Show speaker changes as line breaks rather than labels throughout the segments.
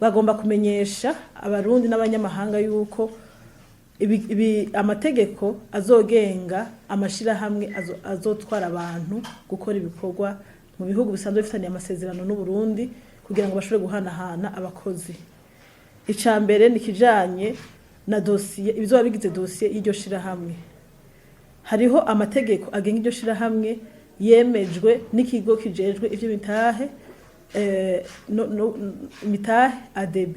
Bagomba kumenyesha Abarundi n'abanyamahanga yuko amategeko azogenga amashirahamwe azotwara abantu gukora ibikorwa mu bihugu bisanzwe bifitaniye amasezerano n'Uburundi kugira ngo bashobore guhanahana abakozi. Ica mbere ni ikijanye na dosiye, ibizoba bigize dosiye y'iryo shirahamwe. Hariho amategeko agenga iryo shirahamwe yemejwe n'ikigo kijejwe ivy'imitahe, no, no, imitahe ADB.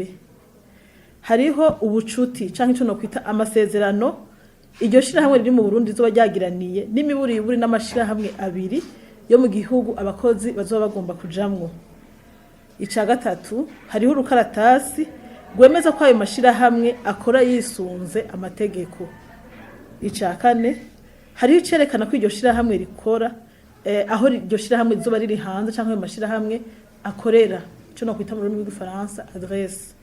Hariho ubucuti canke ico nokwita amasezerano iryo shirahamwe riri mu Burundi rizoba ryagiraniye n'imiburiburi n'amashirahamwe abiri yo mu gihugu abakozi bazoba bagomba kujamwo. Ica gatatu, hariho urukaratasi rwemeza ko ayo mashirahamwe akora yisunze amategeko. Ica kane, hariho icerekana ko iryo shirahamwe rikora, aho iryo shirahamwe rizoba riri hanze canke ayo mashirahamwe akorera, ico nokwita mu rurimi rw'Igifaransa adresse.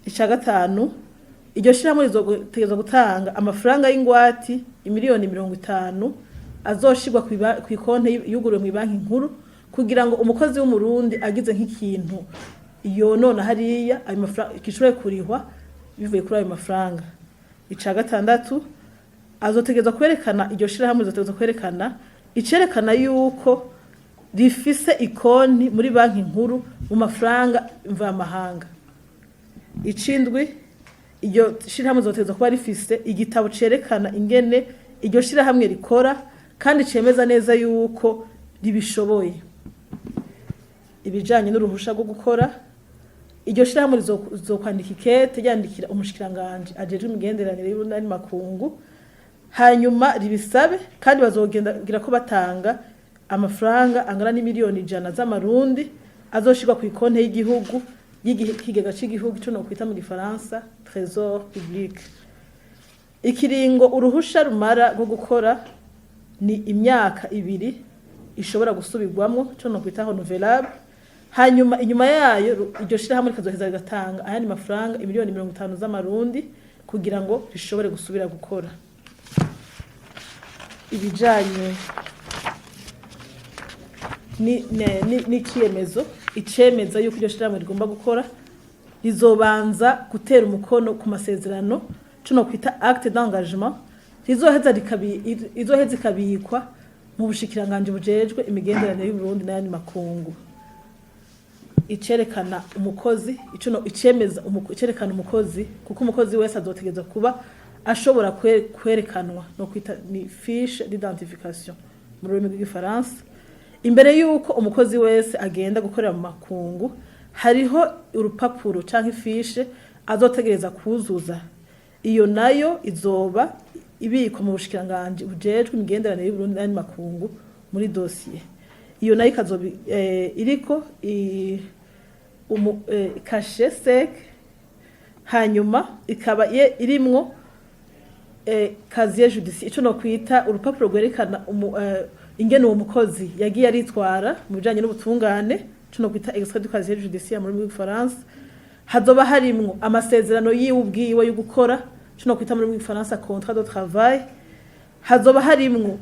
Ica gatanu, iryo shirahamwe rizotegerezwa gutanga amafaranga y'ingwati imiliyoni 50 azoshirwa kw'ikonte yuguruwe mw'ibanki nkuru, kugira ngo umukozi w'Umurundi agize nk'ikintu yonona hariya, ayo mafaranga gishobore kurihwa bivuye kuri ayo mafaranga. Ica gatandatu, azotegerezwa kwerekana, iryo shirahamwe rizotegerezwa kwerekana icerekana yuko rifise ikonti muri banki nkuru mu mafaranga mvamahanga. Icindwi, iryo shirahamwe rizotegerezwa kuba rifise igitabo cerekana ingene iryo shirahamwe rikora kandi cemeza neza yuko ribishoboye. Ibijanye n'uruhusha rwo gukora, iryo shirahamwe rizokwandika ikete ryandikira umushikiranganji ajejwe imigenderanire y'Uburundi makungu, hanyuma ribisabe, kandi bazogendagira ko batanga amafaranga angana n'imiliyoni 100 z'amarundi azoshirwa ku ikonte y'igihugu y'ikigega c'igihugu, ico nokwita mu Gifaransa trésor public. Ikiringo uruhusha rumara rwo gukora ni imyaka 2 ishobora gusubirwamwo, ico nokwita renouvelable. Hanyuma inyuma yayo iryo shirahamwe rikazoheza rigatanga ayandi mafaranga imiliyoni 50 z'amarundi kugira ngo rishobore gusubira gukora. Ibijanye n'iciyemezo icemeza yuko iryo shirahamwe rigomba gukora, rizobanza gutera umukono ku masezerano, ico nokwita acte d'engagement, rizoheza ikabikwa mu bushikiranganji bujejwe imigenderanire y'Uburundi n'ayandi makungu. Icerekana umukozi, ico no icemeza icerekana umukozi, kuko umukozi wese azotegerezwa kuba ashobora kwerekanwa, no kwita ni fiche d'identification mu rurimi rw'Igifaransa. Imbere yuko umukozi wese agenda gukorera mu makungu, hariho urupapuro canke ifishe azotegereza kuzuza. Iyo nayo izoba ibikwa mu bushikiranganji bujejwe imigenderanire y'Uburundi n'ayandi makungu muri dosiye. Iyo nayo ikazoba iriko cachet sec, hanyuma ikaba irimwo casier judiciaire, ico nokwita urupapuro rwerekana ingene uwo mukozi yagiye aritwara mu bijanye n'ubutungane, ico nokwita extrait du casier judiciaire mu rurimi rw'Igifaransa. Hazoba harimwo amasezerano yiwe ubwiwe yo gukora, ico nokwita mu rurimi rw'Igifaransa contrat de travail. Hazoba harimwo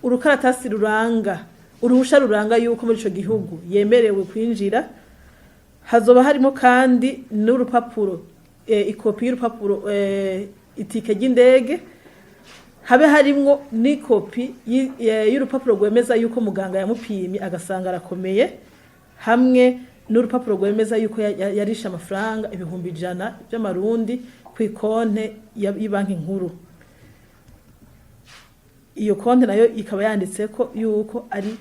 urukaratasi ruranga uruhusha ruranga yuko muri ico gihugu yemerewe kwinjira. Hazoba harimo kandi n'urupapuro, ikopi y'urupapuro, itike ry'indege, habe harimwo n'ikopi y'urupapuro rwemeza yuko muganga yamupimye agasanga arakomeye, hamwe n'urupapuro rwemeza yuko yarishe amafaranga 100,000 by'amarundi ku ikonte y'ibanki nkuru. Iyo konte nayo ikaba yanditseko yuko ari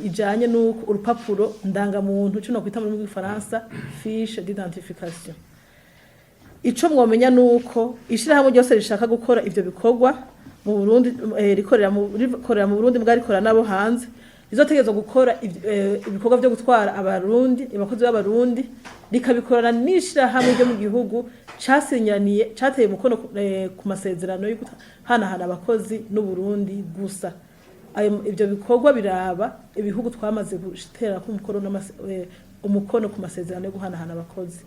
ijanye n'uko urupapuro ndangamuntu, ico nokwita mu rurimi rw'Igifaransa fiche d'identification. Ico mwomenya nuko ishirahamwe ryose rishaka gukora ivyo bikorwa mu Burundi, rikorera mu Burundi mbwa rikorera nabo hanze, rizotegerezwa gukora ibikorwa vyo gutwara Abarundi, abakozi b'Abarundi, rikabikorana n'ishirahamwe ryo mu gihugu casinyaniye, cateye umukono ku masezerano yo guhanahana abakozi n'Uburundi gusa. Ivyo bikorwa biraba ibihugu twamaze guterako umukono ku masezerano yo guhanahana abakozi.